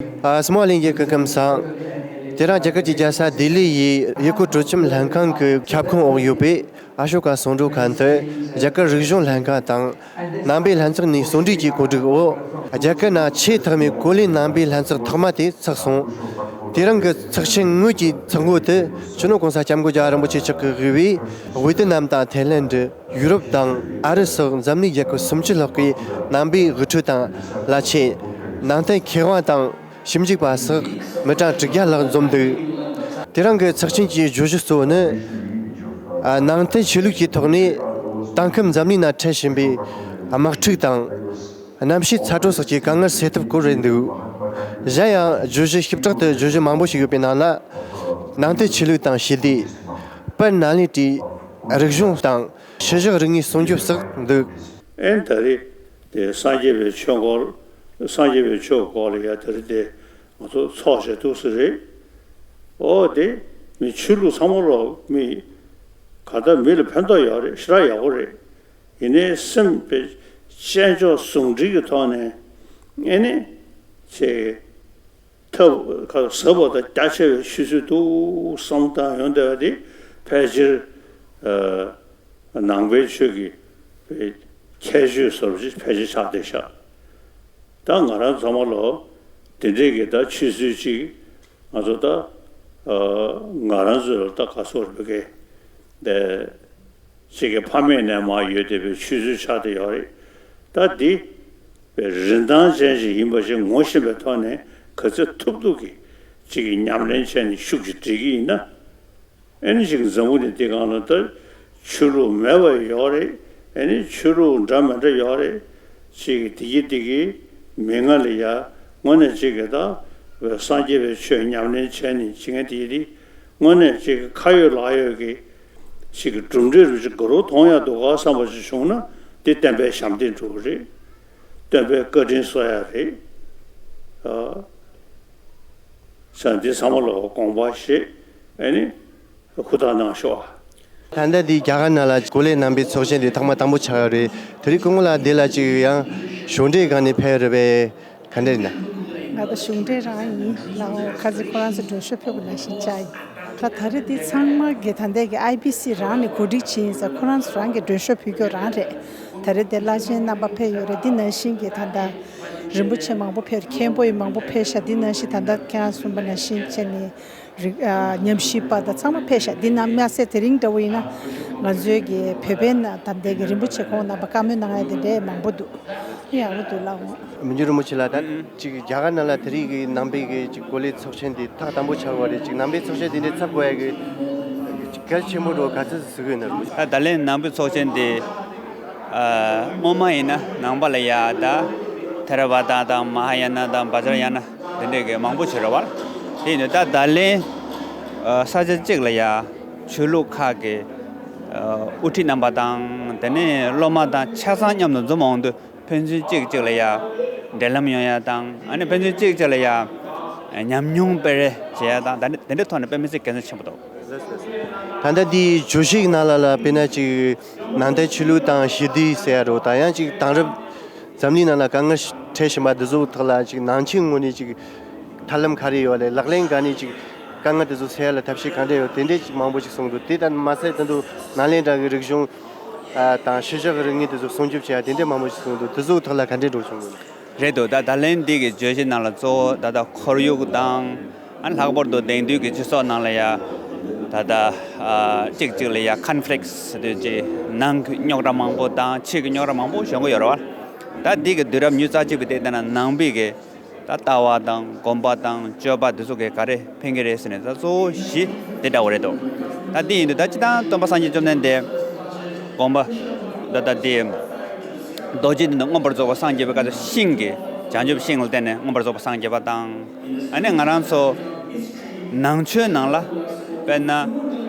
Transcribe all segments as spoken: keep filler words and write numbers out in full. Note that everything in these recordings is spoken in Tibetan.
ཨ། སྨོན་ལམ་གྱི་སྐུ་ཁམས་བཟང་། དེ་རིང་རྒྱ་གར་གྱི་རྒྱལ་ས་ལྡི་ལི་ཡི་ཡུལ་སྐོར་སྤྲོ་འཆམ་ལྷན་ཁང་གི་ཁྱབ་ཁོངས་འོག་ཡོད་པའི་ཨ་ཤོ་ཀ་གསོལ་མགྲོན་ཁང་དུ། རྒྱ་གར་རིག་གཞུང་ལྷན་ཁང་དང་ནང་པའི་ལྷན་ཚོགས་གཉིས་ཟུང་འབྲེལ་གྱིས་གོ་སྒྲིག་འོག་རྒྱ་གར་ནང་ཆེས་ཐོག་མའི་གོ་ལའི་ནང་པའི་ལྷན་ཚོགས་ཐོག་མ་དེ་ཚོགས་སོང་། དེ་རིང་གི་ཚོགས་ཆེན་དངོས་ཀྱི་ཚོགས་འགོ་དེ་སྤྱི་ནོར་༸གོང་ས་༸སྐྱབས་མགོན་རྒྱལ་བ་རིན་པོ་ཆེ་མཆོག་གིས་དབུས་པའི་ཝི་ཏི་ནམ་དང་ཐའི་ལེན་ཌི། ཡུ་རོབ་དང་ཨ་རི་སོགས་འཛམ་གླིང་རྒྱལ་ཁབ་སུམ་ཅུ་ལྷག་གི་ནང་པའི་དབུ་ཁྲིད་དང་བླ་ཆེན། ནང་བསྟན་མཁས་དབང་དང་ཞིབ་འཇུག་པ་སོགས་མི་གྲངས་དྲུག་བརྒྱ་ལྷག་འཛོམས་འདུག་དེ་རིང་གི་ཚོགས་ཆེན་གྱི་བརྗོད་གཞི་གཙོ་བོ་ནི། ཨ། ནང་བསྟན་ཆོས་ལུགས་ཀྱི་ཐོག་ནས་དེང་སྐབས་འཛམ་གླིང་ནང་འཕྲད་བཞིན་པའི་དམག་འཁྲུག་དང་། གནམ་གཤིས་ཚ་དྲོད་སོགས་ཀྱི་དཀའ་ངལ་སེལ་ཐབས་སྐོར་རེད་འདུག་གཞན་ཡང་བརྗོད་གཞི་ཞིབ་ཕྲ་དུ་བརྗོད་གཞི་མང་པོ་ཞིག་ཡོད་པའི་ནང་ལ། ནང་བསྟན་ཆོས་ལུགས་དང་ཞི་བདེ། བོད་ནང་ལས་ཀྱི་རིག་གཞུང་དང་ཕྱི་བཞག་རིག་གནས་སྲུང་སྐྱོབ་སོགས་འདུག་ཨེ། ད་རེས་དེ་སངས་རྒྱས་པའི་ཆོས་སྐོར། སངས་རྒྱས་པའི་ཆོས་སྐོར་ལ་ཡ་ད་རེས་དེ་ང་ཚོ་ཚོགས་བྱས་འདུག་ཟེར་རེད། ཨོ་དེ་མི་ཆོས་ལུགས་ཚང་མ་ལོ་མི་ག་ད་མི་ལ་ཕན་ཐོགས་ཡོད་རེད། ཞེ་དྲག་ཡག་པོ་རེད། ཡིན་ནའི་སེམས་པའི་དཔལ་འབྱོར་ཟུང་འབྲེལ་གྱི་ཐོག་ནས་ཨེ་ནི་ཚེ་ཐབས་ཟབ་པ་དང་རྒྱ་ཆེ་བའི་ཆུ་ཚོད་འདུག་བསམ་བཏང་ཡོང་བསྡད་པ་དེ་ཕལ་ཆེར་ནང་པའི་ཆོས་ཀྱི་ཁྱད་ཆོས་ཟབ་ཅིག་ཕལ་ཆེར་ཆགས་བསྡད་ཤག་ད་ང་རང་ཚང་མ་ལོ་དེ་འདྲས་ཀྱི་ད་ཆུ་ཚོད་ཅིག་ང་ཚོ་ད་ང་རང་ཚོའི་ལ་ད་ག་སོགས་རེད་པ་གི་དེ་ཅིག་གི་ཕ་མེས་ནས་མར་ཡོད་བསྡད་པའི་ཆུ་ཚོད་ཆགས་བསྡད་ཡོད་རེད། ད་འདི་རིན་ཐང་ཅན་ཞིག་ཡིན་པ་ཞིག་ངོ་ཤེས་པའི་ཐོག་ནས་ག་ཚོད་ཐུབ་ཐུབ་ཀྱི་ཅིག་གི་ཉམས་ལེན་བྱས་ནས་ཤུགས་ཀྱིས་སྒྲིལ་གྱི་ཡིན་ན། ཨེ་ནི་ཅིག་འཛམ་བུ་གླིང་འདི་སྒང་ལ་ད་ཆོས་ལུགས་མེད་པ་ཡོད་རེད། ཨེ་ནི་ཆོས་ལུགས་འདྲ་མི་འདྲ་ཡོད་རེད། ཅིག་གི་འདི་གི་འདི་གི་མི་ང་ལ་ཡ་དངོས་གནས་ཅིག་གི་ད་སངས་རྒྱས་པའི་ཆོས་ཉམས་ལེན་བྱས་ནས་ཅིག་ངས་འདི་གི་འདི་དངོས་གནས་ཅིག་གི་ཁ་ཡོད་ལག་ཡོད་ཀྱི་ཅིག་གི་གྲུབ་འབྲས་རུ་ཅིག་དགའ་རབ་མཐོང་ཡ་འདུག་ག་བསམ་པ་ཞིག་བྱུང་ན་འདི་བསྟན་པའི་ཞབས་འདེགས་འགྲོ་གི་རེད། བསྟན་པའི་བཀའ་དྲིན་གསོ་ཡ་རེད། ཨ། ས་འདི་ཚང་མ་ལ་དགོངས་པ་བཞེས། ཨེ་ནི་ཧུར་ཐག་གནང་ཤོག་ད་ལྟ་འདི་རྒྱ་གར་ནང་ལ་གོ་ལའི་ནང་པའི་ཚོགས་ཆེན་འདི་ཐེངས་མ་དང་པོ་ཆགས་ཡོད་རེད། དེ་རིང་སྐུ་ངོ་ལགས་འདི་ལ་ཅིག་ཡང་གཞུང་འབྲེལ་སྒང་ནས་ཕེབས་ཡོད་རེད་པས། ག་འདྲ་ཡིན་ན། ང་ད་གཞུང་འབྲེལ་རང་ཡིན་ལའོ། ཁ་ཚིག་ཁོ་རང་ཚོ་མགྲོན་ཤོག་ཕུལ་བ་ནང་བཞིན་བཅར་ཡིན། ད་ད་རེས་འདི་ཚང་མ་གི་ད་ལྟའི་གི་ཨའི་བི་སི་རང་ནས་གོ་སྒྲིག་བྱས་ཡིན་ས། ཁོ་རང་ཚོ་རང་གི་མགྲོན་ཤོག་ཕུལ་རྒྱུ་རང་རེད། ད་རེས་འདི་བླ་ཆེན་རྣམ་པ་ཕེབས་ཡོད་རེད། འདི་ནང་བཞིན་གི་ད་ལྟ་རིན་པོ་ཆེ་མང་པོ་ཕེབས། མཁན་པོ་ཡི་མང་པོ་ཕེབས་ཤག་འདི་ནང་བཞིན་ད་ལྟ་ཁྱེད་རང་གསུངས་པ་ནང་བཞིན་བྱས་ནས་རིག་ཨ་ཉམས་ཞིབ་པ་དང་ཚང་མ་ཕེབས་ཤག་འདི་ནང་མ་ཟད་དེ་རིང་འདྲ་བོ་ཡིན་ན་ང་ཚོའི་གི་བོད་པའི་ན་ད་ལྟའི་གི་རིན་པོ་ཆེ་ཁོང་རྣམ་པ་བཀའ་མོལ་གནང་ཡ་དེ་འདྲའི་མང་པོ་འདུག་ཡག་པོ་འདུག་ལགས། མི་འགྱུར་རིན་པོ་ཆེ་ལགས། ད་ཅིག་རྒྱ་གར་ནང་ལ་དེ་རིང་གི་ནང་པའི་གི་ཅིག་གོ་ལའི་ཚོགས་ཆེན་འདི་ཐེངས་དང་པོ་ཆགས་པ་རེད། ཅིག་ནང་པའི་ཚོགས་ཆེན་འདི་འདྲའི་ཚོགས་དགོས་ཡ་གི་ཅིག་གལ་ཆེན་པོ་འདྲ་བོ་ག་ཚོད་གཟིགས་ཡོད་ན་རིན་པོ་ཆེ། ད་ད་ལན་ནང་པའི་ཚོགས་ཆེན་འདི་ཨ་སྔོན་མ་ཡིན་ན་ནང་པ་ལ་ཡ་ད་ཐེ་ར་བ་ད་དང་མ་ཧཱ་ཡ་ན་དང་བཛྲ་ཡ་ན་འདི་འདྲའི་གི་མང་པོ་ཞིག་རེད་བ། དེ་ཡིན་དུས་ད་ད་ལན་ཨ་ས་ཆ་གཅིག་ལ་ཡ་ཆོས་ལུགས་ཁག་གི་ཨ་དབུ་ཁྲིད་རྣམ་པ་དང་དེ་ནས་སློབ་མ་དང་ཆ་ཚང་མཉམ་དུ་འཛོམས་འོང་དུས། ཕན་ཚུན་གཅིག་གཅིག་ལ་ཡ་འབྲེལ་ལམ་ཡོང་ཡ་དང་། ཨ་ནི་ཕན་ཚུན་གཅིག་གཅིག་ལ་ཡ་ཉམས་མྱོང་སྤེལ་རེས་བྱེད་ཡ་དང་། ད་ནི་དེ་འདྲའི་ཐོག་ནས་དཔེ་མི་སྲིད་དགེ་མཚན་ཆེན་པོ་འདུག་ད་ལྟ་འདིའི་བརྗོད་གཞིའི་ནང་ལ་ལ་དཔེར་ན་ཅིག་ནང་བསྟན་ཆོས་ལུགས་དང་ཞི་བདེ་ཟེར་ཡ་རོ། ད་ཡང་ཅིག་དེང་རབས་འཛམ་གླིང་ནང་ལ་དཀའ་ངལ་འཕྲད་བཞིན་པ་འདི་ཚོའི་ཐོག་ལ་ཅིག་ནང་ཆོས་ངོས་ནས་ཅིག་ཐབས་ལམ་ག་རེ་ཡོད་ལས། ལག་ལེན་ག་ནས་ཅིག་དཀའ་ངལ་དེ་ཚོ་སེལ་ཡ་ལ་ཐབས་ཤེས་ག་འདྲ་ཡོད། དེ་འདྲས་ཅིག་མང་པོ་ཅིག་གསུངས་འདུག་དེ་ལྟར་མ་ཟད་དེ་འདུག་ནཱ་ལེནྡྲ་གི་རིག་གཞུང་ཨ་དང་ཕྱི་བཞག་རིག་གནས་དེ་ཚོ་སྲུང་སྐྱོབ་བྱེད་ཡ་དེ་འདྲས་མང་པོ་ཅིག་གསུངས་འདུག་དེ་ཚོའི་ཐོག་ལ་ག་འདྲས་འགྲོ་བྱུང་གི་རེད། རེད་འདུག་ད་ད་ལན་འདི་གི་བརྗོད་གཞི་ནང་ལ་གཙོ་བོ་ད་ལྟ་ཁོར་ཡུག་དང་། ཨ་ནི་ལྷག་པར་དུ་དེང་དུས་ཀྱི་སྤྱི་ཚོགས་ནང་ལ་ཡ་ད་ལྟ་ཨ་གཅིག་གཅིག་ལ་ཡ་ཀོན་ཕི་ལིག་ཟེར་དུས་ཀྱི་ནང་གི་རྙོག་དྲ་མང་པོ་དང་ཕྱི་གི་རྙོག་དྲ་མང་པོ་བྱུང་གི་ཡོད་རེད་བ། ད་འདི་གི་དུས་རབས་ཉི་ཤུ་རྩ་གཅིག་པའི་སྟེང་དེ་ན་ནང་པའི་གི་ད་ལྟ་བ་དང་སྒོམ་པ་དང་སྤྱོད་པ་འདི་ཚོ་གི་ག་རེ་ཕན་གི་རེད་ཟེར་ནས་ད་གཙོ་བོ་བཞི་དེ་འདྲ་བོ་རེད་འདུག་ད་འདི་ཡིན་དུས་ད་སྤྱིར་བཏང་སྟོན་པ་སངས་རྒྱས་བཅོམ་ལྡན་འདས་སྒོམ་པ་ད་ལྟ་འདི་རྡོ་རྗེ་འདི་ནི་མངོན་པར་རྫོགས་པར་སངས་རྒྱས་པའི་སྐབས་སུ་ཤིང་གི་བྱང་ཆུབ་ཤིང་ལ་བརྟེན་ནས་མངོན་པར་རྫོགས་པར་སངས་རྒྱས་པ་དང་། ཨ་ནི་ང་རང་ཚོ་ནང་ཆོས་ནང་ལ་དཔེར་ན་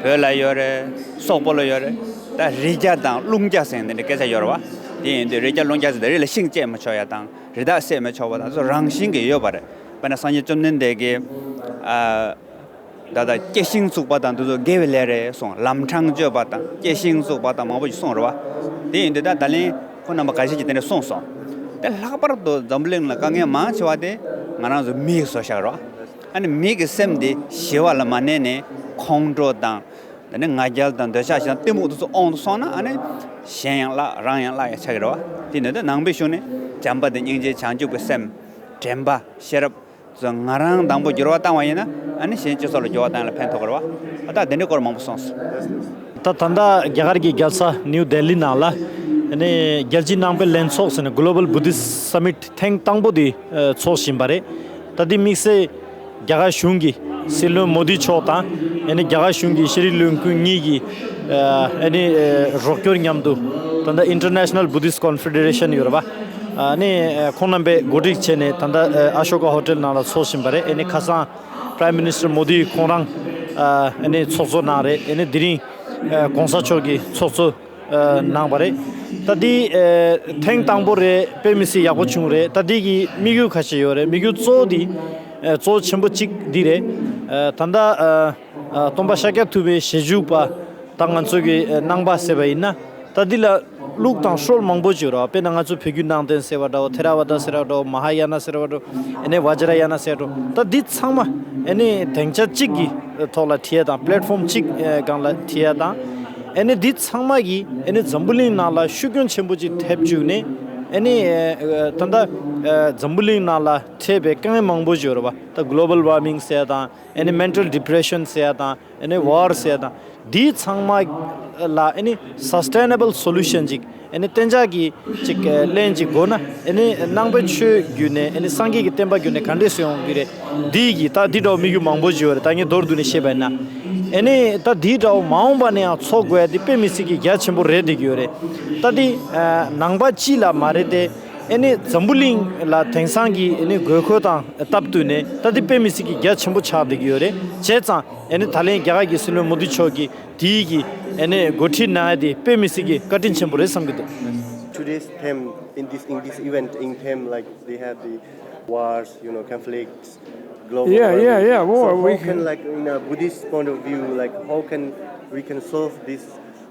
བོད་ལ་ཡོད་རེད། སོག་པོ་ལ་ཡོད་རེད། ད་རི་རྒྱ་དང་ཀླུང་རྒྱ་ཟེར་འདི་འདྲ་སྐད་ཆ་ཡོད་རེད་བ། དེ་ཡིན་དུས་རི་རྒྱ་ཀླུང་རྒྱ་ཟེར་དུས་རི་ལ་ཤིང་བཅད་མི་ཆོག་ཡ་དང་། རི་དྭགས་བསད་མི་ཆོག་པ་དང་སོགས་རང་བཞིན་གྱིས་ཡོད་པ་རེད། དཔེར་ན་སངས་རྒྱས་བཅོམ་ལྡན་འདས་ཀྱིས་ཨ་ད་ལྟ་སྐྱེ་ཤིང་བཙུགས་པ་དང་དེ་ཚོ་དགེ་བའི་ལས་རེད་གསུངས། ལམ་འཕྲང་གཅོད་པ་དང་སྐྱེ་ཤིང་བཙུགས་པ་དང་མང་པོ་ཞིག་གསུངས་རེད་བ། དེ་ཡིན་དུས་ད་ད་ལན་ཁོང་རྣམ་པ་འགའ་ཤས་ཀྱིས་དེ་འདྲ་གསུངས་སོང་། དེ་ལྷག་པར་དུ་འཛམ་བུ་གླིང་ལ་དཀའ་ངལ་མང་ཆེ་བ་དེ་ ང་རང་ཚོ་མི་ཡི་བཟོ་བཞག་རོགས། ཨ་ནི་མི་གི་སེམས་འདི་ཞི་བ་ལ་མ་གནས་ནས་ཁོང་ཁྲོ་དང་། དེ་ནས་ང་རྒྱལ་དང་འདོད་ཆགས་ཞེ་སྡང་གཏི་མུག་དེ་ཚོ་དབང་དུ་སོང་ན། ཨ་ནི་གཞན་ཡང་བརླག་རང་ཡང་བརླག་ཡ་ཆགས་ཀྱི་རེད་བ། དེ་ནས་དེ་ནང་པའི་གཞུང་ནས་བྱམས་པ་དང་སྙིང་རྗེ་བྱང་ཆུབ་ཀྱི་སེམས། དྲན་པ། ཤེས་རབ། ཚོ་ང་རང་དང་པོ་འགྱུར་བ་བཏང་བ་ཡིན་ན། ཨ་ནི་གཞན་སྤྱི་ཚོགས་ལ་འགྱུར་བ་བཏང་ཡ་ལ་ཕན་ཐོགས་ཀྱི་རེད་བ། ཨ་ད་དེ་འདྲའི་སྐོར་མང་པོ་གསུངས་སོང་། ད་ད་ལྟ་རྒྱ་གར་གྱི་རྒྱལ་ས་ནིའུ་ལྡི་ལི་ནང་ལ། ཨ་ནི་རྒྱལ་སྤྱིའི་ནང་པའི་ལྷན་ཚོགས་ཟེར་ནས་Global Buddhist Summit ཐེངས་དང་པོ་དེ་ཨ་ཚོགས་བཞིན་པ་རེད། ད་དེ་དམིགས་བསལ་རྒྱ་གར་གཞུང་གི་སྲིད་བློན་མོ་དི་མཆོག་དང་། ཨ་ནི་རྒྱ་གར་གཞུང་གི་ཤེས་རིག་བློན་ཁོང་གཉིས་ཀྱི་ཨ་ནི་ཨ་རོགས་སྐྱོར་མཉམ་དུ། ད་ལྟ་International Buddhist Confederation ཡོད་རེད་པ། ཨ་ནི་ཨ་ཁོང་རྣམ་པས་གོ་སྒྲིག་བྱས་ནས་ད་ལྟ་ཨ་ཨ་ཤོ་ཀ་ཧོ་ཊེལ་ནང་ལ་ཚོགས་བཞིན་པ་རེད། ཨ་ནི་ཁ་སང་Prime Minister མོ་དི་ཁོང་རང་ཨ་ནི་ཚོགས་གཙོ་གནང་རེད། ཨ་ནི་དེ་རིང་ཨ་གོང་ས་མཆོག་གིས་ཚོགས་གཙོ་ཨ་གནང་བ་རེད། ད་འདི་ཨ་ཐེངས་དང་པོ་རེད། དཔེ་མི་སྲིད་ཡག་པོ་བྱུང་རེད། ད་འདི་གི་དམིགས་ཡུལ་ཁ་ཤས་ཡོད་རེད། དམིགས་ཡུལ་གཙོ་བོ་འདི་ཨ་གཙོ་ཆེན་པོ་གཅིག་འདི་རེད། ཨ་ད་ལྟ་ཨ་ཨ་སྟོན་པ་ཤཱཀྱ་ཐུབ་པའི་ཞལ་བཞུགས་པ་ད་ང་ཚོ་གི་ཨ་གནང་བ་ཟེར་བ་ཡིན་ན། ད་འདི་ལ་ལུགས་དང་སྲོལ་མང་པོ་ཅིག་ཡོད་རེད་བ། དཔེར་ན་ང་ཚོ་བོད་བརྒྱུད་ནང་བསྟན་ཟེར་བ་འདྲ་བོ། ཐེ་ར་ཝ་ད་ཟེར་བ་འདྲ་བོ། མ་ཧཱ་ཡ་ན་ཟེར་བ་འདྲ་བོ། ཨ་ནི་བཛྲ་ཡ་ན་ཟེར་བ་འདྲ་བོ། ད་འདི་ཚང་མ་ཨ་ནི་སྡིངས་ཆ་གཅིག་གི་ཐོག་ལ་ཁྲིད་ཡ་དང་། པླེ་ཊི་ཕོམ་གཅིག་སྒང་ལ་ཁྲིད་ཡ་དང་། ཨ་ནི་འདི་ཚང་མ་གིས་ཨ་ནི་འཛམ་བུ་གླིང་ནང་ལ་ཤུགས་སྐྱོན་ཆེན་པོ་ཅིག་ཐེབས་བཅུག་ནས། ཨ་ནི་ད་ལྟ་འཛམ་བུ་གླིང་ནང་ལ་འཕྲད་པའི་དཀའ་ངལ་མང་པོ་ཅིག་ཡོད་རེད་བ། ད་Global Warming ཟེར་ཡ་དང་། ཨ་ནི་Mental Depression ཟེར་ཡ་དང་། ཨ་ནི་War ཟེར་ཡ་དང་། འདི་ཚང་མ་ལ་ཨ་ནི་Sustainable Solution ཅིག་ཨ་ནི་གཏན་འཇགས་ཀྱི་ཅིག་ལན་ཅིག་དགོས་ན། ཨ་ནི་ནང་པའི་ཆོས་བརྒྱུད་ནས། ཨ་ནི་སངས་རྒྱས་ཀྱི་བསྟན་པ་བརྒྱུད་ནས་ག་འདྲས་སེ་ཡོང་གི་རེད། འདི་གི་ད་འདི་འདྲ་བོ་དམིགས་ཡུལ་མང་པོ་ཅིག་ཡོད་རེད། ད་ངས་མདོར་བསྡུས་ནས་བཤད་པ་ཡིན་ན། ཨ་ནི་ད་འདི་འདྲ་བོ་མ་འོངས་པ་ནས་ཡང་ཚོགས་དགོས་ཡ་འདི་དཔེ་མི་སྲིད་ཀྱི་རྒྱ་ཆེན་པོ་རེད་བསྡད་ཀྱི་ཡོད་རེད། ད་འདི་ནང་པ་སྤྱི་ལ་མ་རེད་དེ། ཨ་ནི་འཛམ་བུ་གླིང་ལ་དེང་སང་གི་ཨ་ནི་དགོས་མཁོ་དང་སྟབས་བསྟུན་ནས་ད་འདི་དཔེ་མི་སྲིད་ཀྱི་རྒྱ་ཆེན་པོ་ཆགས་བསྡད་ཀྱི་ཡོད་རེད། བྱས་ཙང་ཨ་ནི་ད་ལན་རྒྱ་གར་གྱི་སྲིད་བློན་མོ་དི་མཆོག་གིས་དེའི་གི་ཨ་ནི་འགོ་ཁྲིད་གནང་ཡ་དེ་དཔེ་མི་སྲིད་ཀྱི་བཀའ་དྲིན་ཆེན་པོ་རེད་བསམ་གྱི་འདུག Today's theme in this, in this event, in theme, like, they have the wars, you know, conflicts, global Yeah, yeah, warming. Yeah, war. So how We can, like, in a Buddhist point of view, like, how can we can solve this,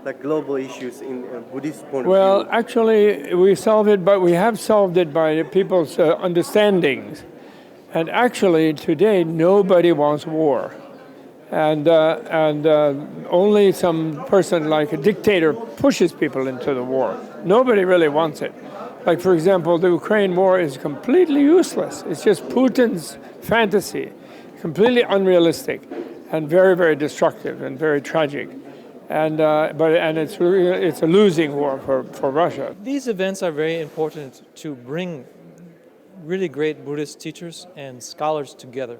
like, global issues in a Buddhist point of Well, view? Actually, we solve it, but we have solved it by people's uh, understandings. And actually, today, nobody wants war. And, uh, and uh, only some person like a dictator pushes people into the war. Nobody really wants it. Like, for example, the Ukraine war is completely useless. It's just Putin's fantasy, completely unrealistic and very, very destructive and very tragic. And, uh, but, and it's, really, it's a losing war for, for Russia. These events are very important to bring really great Buddhist teachers and scholars together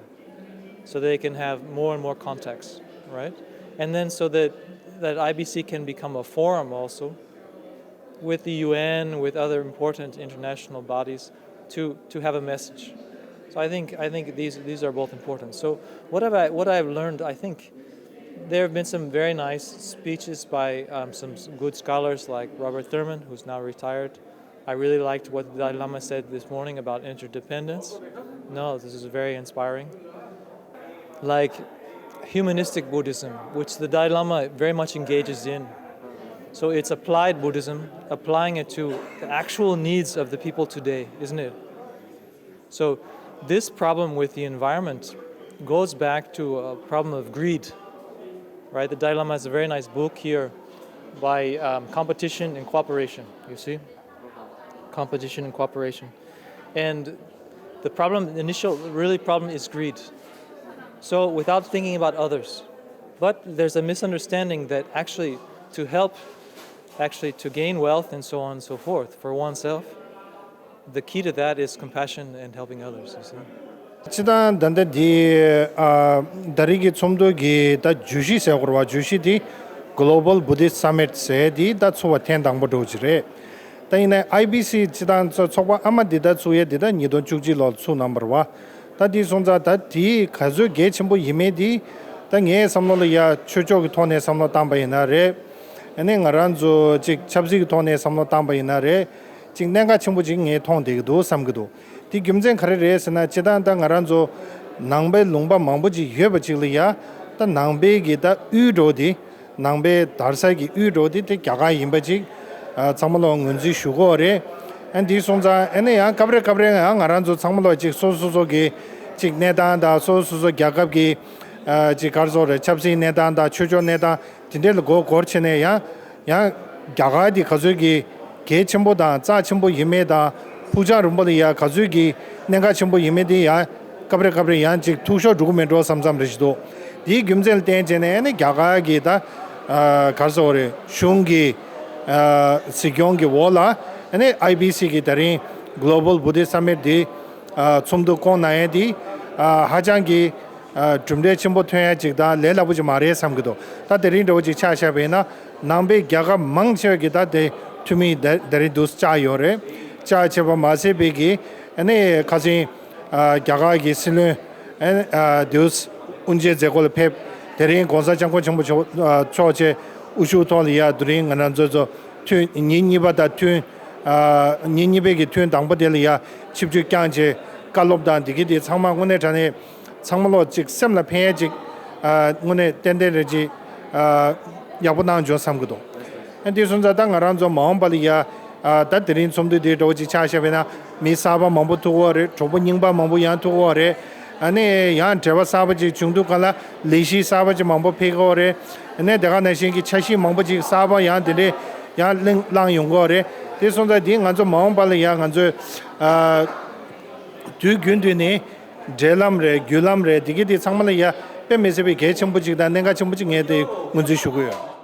so they can have more and more contacts, right? And then so that, that I B C can become a forum also with the U N, with other important international bodies to, to have a message. So I think, I think these, these are both important. So what have I, what I've learned, I think there have been some very nice speeches by um, some s- good scholars like Robert Thurman, who's now retired, I really liked what the Dalai Lama said this morning about interdependence. No, this is very inspiring. Like humanistic Buddhism, which the Dalai Lama very much engages in. So it's applied Buddhism, applying it to the actual needs of the people today, isn't it? So this problem with the environment goes back to a problem of greed, right? The Dalai Lama has a very nice book here by um, competition and cooperation, you see? Competition and cooperation. And the problem, the initial really problem is greed. So without thinking about others. But there's a misunderstanding that actually to help, actually to gain wealth and so on and so forth for oneself, the key to that is compassion and helping others, you see. སྤྱི་བཏང་ད་ལྟ་འདི་ཨ་ད་རེས་ཀྱི་ཚོགས་འདུ་གི་ད་བརྗོད་གཞི་ཟེར་དགོས་རེད་བ། བརྗོད་གཞི་འདི་Global Buddhist Summit ཟེར་འདི་ད་ཚོགས་པ་ཐེངས་དང་པོ་འགྲོ་གི་རེད། ད་ཡིན་ན་I B C སྤྱི་བཏང་ཚོ་ཚོགས་པ་ཨ་མ་འདི་ད་ཚུགས་ཡས་འདི་ད་ཉིས་སྟོང་བཅུ་གཅིག་ལོར་ཚུགས་གནང་བ་རེད་བ། ད་འདི་སོང་ཙང་ད་འདི་ག་ཚོད་གལ་ཆེན་པོ་ཡིན་མིན་འདི་ད་ངའི་བསམ་བློ་ལ་ཡ་ཆོས་ཕྱོགས་ཀྱི་ཐོག་ནས་བསམ་བློ་བཏང་པ་ཡིན་ན་རེད། ཨ་ནི་ང་རང་ཚོ་ཅིག་ཆབ་སྲིད་ཀྱི་ཐོག་ནས་བསམ་བློ་བཏང་པ་ཡིན་ན་རེད། ཅིག་གནད་འགག་ཆེན་པོ་ཅིག་ངས་མཐོང་བསྡད་ཀྱི་འདུག་བསམ་གྱི་འདུག་དེ་རྒྱུ་མཚན་ག་རེ་རེད་ཟེར་ན། སྤྱིར་བཏང་ད་ང་རང་ཚོ་ནང་པའི་ལུང་པ་མང་པོ་ཅིག་ཡོད་པ་ཅིག་ལ་ཡ་ད་ནང་པའི་གི་ད་དབུའི་སྒྲོག་དེ། ནང་པའི་དར་ས་གི་དབུའི་སྒྲོག་དེ་དེ་རྒྱ་གར་ཡིན་པ་ཅིག་ཨ་ཚང་མ་ལ་ངོས་འཛིན་ཞུ་དགོས་རེད། ཨ་འདི་སོང་ཙང་ཨ་ནི་ཡང་སྐབས་རེ་སྐབས་རེ་ཡང་ང་རང་ཚོ་ཚང་མ་ལོ་ཅིག་སོ་སོ་སོ་གི་ཅིག་གནས་སྟངས་དང་སོ་སོ་སོ་རྒྱལ་ཁབ་ཀྱི་ཨ་ཅིག་ག་རེ་ཟེར་དགོས་རེད། ཆབ་སྲིད་གནས་སྟངས་དང་ཆོས་ཕྱོགས་གནས་སྟངས་དེ་འདྲས་ལ་མགོ་སྐོར་བྱས་ནས་ཡང་ཡང་རྒྱ་གར་འདི་ག་ཚོད་ཀྱི་གལ་ཆེན་པོ་དང་རྩ་ཆེན་པོ་ཡིན་མེད་དང་ཕུགས་རྒྱང་རིང་པོ་ལ་ཡ་ག་ཚོད་ཀྱི་གནད་འགག་ཆེན་པོ་ཡིན་མེད་དེ་ཡང་སྐབས་རེ་སྐབས་རེ་ཡང་ཅིག་འཐུས་ཤོར་འགྲོ་གི་མེད་འགྲོ་བསམ་བསམ་རེ་ཞིག་འདུག་དེའི་རྒྱུ་མཚན་ལ་བརྟེན་བྱས་ནས་ཨ་ནི་རྒྱ་གར་གྱི་ད་ཨ་ག་རེ་ཟེར་དགོས་རེད། གཞུང་གི་ཨ་གཟིགས་སྐྱོང་གི་འོག་ལ་ཨ་ནི་ཨའི་བི་སི་གི་ད་རིང་Global Buddhist Summit འདི་ཨ་ཚོགས་འདུ་བསྐོང་གནང་ཡས་འདི་ཨ་ཧ་ཅང་གི་ཨ་གྲུབ་འབྲས་ཆེན་པོ་ཐོན་ཡ་ཅིག་དང་ལས་སླ་པོ་ཅིག་མ་རེད་བསམ་གྱི་འདུག་ད་དེ་རིང་འདྲ་བོ་ཅིག་ཆ་བཞག་པ་ཡིན་ན་ནང་པའི་རྒྱལ་ཁབ་མང་ཆེ་བ་གི་ད་དེ་འཐུས་མི་དེ་དེ་རིང་འདུག་བཅར་ཡོད་རེད། བཅར་བྱས་པ་མ་ཟད་པའི་གི་ཨ་ནི་ཁ་སང་ཨ་རྒྱ་གར་གྱི་སྲིད་བློན་ཨ་ཨ་དེའུ་དབུ་འབྱེད་མཛད་སྒོ་ལ་ཕེབས། དེ་རིང་༸གོང་ས་༸སྐྱབས་མགོན་ཆེན་པོ་མཆོག་ཨ་མཆོག་བཅས་དབུ་བཞུགས་ཐོག་ལ་ཡ་དེ་རིང་ང་རང་ཚོ་ཚོ་ཐུན་ཉིན་གཉིས་པ་དང་ཐུན་ཨ་ཉིན་གཉིས་པའི་གི་ཐུན་དང་པོ་དེ་ལ་ཡ་ཆིབས་བསྒྱུར་བསྐྱངས་བྱས་བཀའ་སློབ་དང་འདི་གི་དེ་ཚང་མ་དངོས་གནས་དྲང་གནས་ཚང་མ་ལོ་གཅིག་སེམས་ལ་ཕན་ཡ་གཅིག་ཨ་དངོས་གནས་ཏན་ཏན་རེད་གཅིག་ཨ་ཡག་པོ་གནང་བྱུང་བསམ་གི་འདུག་ཨ་འདི་སོང་ཙང་ད་ང་རང་ཚོ་མ་འོངས་པ་ལ་ཡ་ཨ་ད་དེ་རིང་ཚོགས་འདུ་འདི་འདྲ་བོ་ཅིག་ཆ་བཞག་པ་ཡིན་ན་མི་གསར་པ་མང་པོ་ཐུག་གི་ཡོད་རེད། གྲོགས་པོ་རྙིང་པ་མང་པོ་ཡང་ཐུག་གི་ཡོད་རེད། ཨ་ནི་ཡང་འབྲེལ་བ་གསར་པ་ཅིག་བྱུང་དུས་ག་ལ་ལས་གཞི་གསར་པ་ཅིག་མང་པོ་འཕེལ་གི་ཡོད་རེད། ཨ་ནི་དེ་ག་ནང་བཞིན་གྱི་འཆར་གཞི་མང་པོ་ཅིག་གསར་པ་ཡང་དེ་འདྲས་ཡང་གླེང་བསླངས་ཡོང་གི་ཡོད་རེད། དེ་སོང་ཙང་འདི་ང་ཚོ་མ་འོངས་པ་ལ་ཡང་ང་ཚོས་ཨ་དུས་རྒྱུན་དུ་ནས་འབྲེལ་ལམ་རེད། བརྒྱུད་ལམ་རེད། དེ་གི་དེ་ཚང་མ་ལ་ཡ་དཔེ་མི་སྲིད་པའི་གལ་ཆེན་པོ་ཅིག་དང་གནད་འགག་ཆེན་པོ་ཅིག་ངས་དེ་ངོས་འཛིན་ཞུ་གི་ཡོད།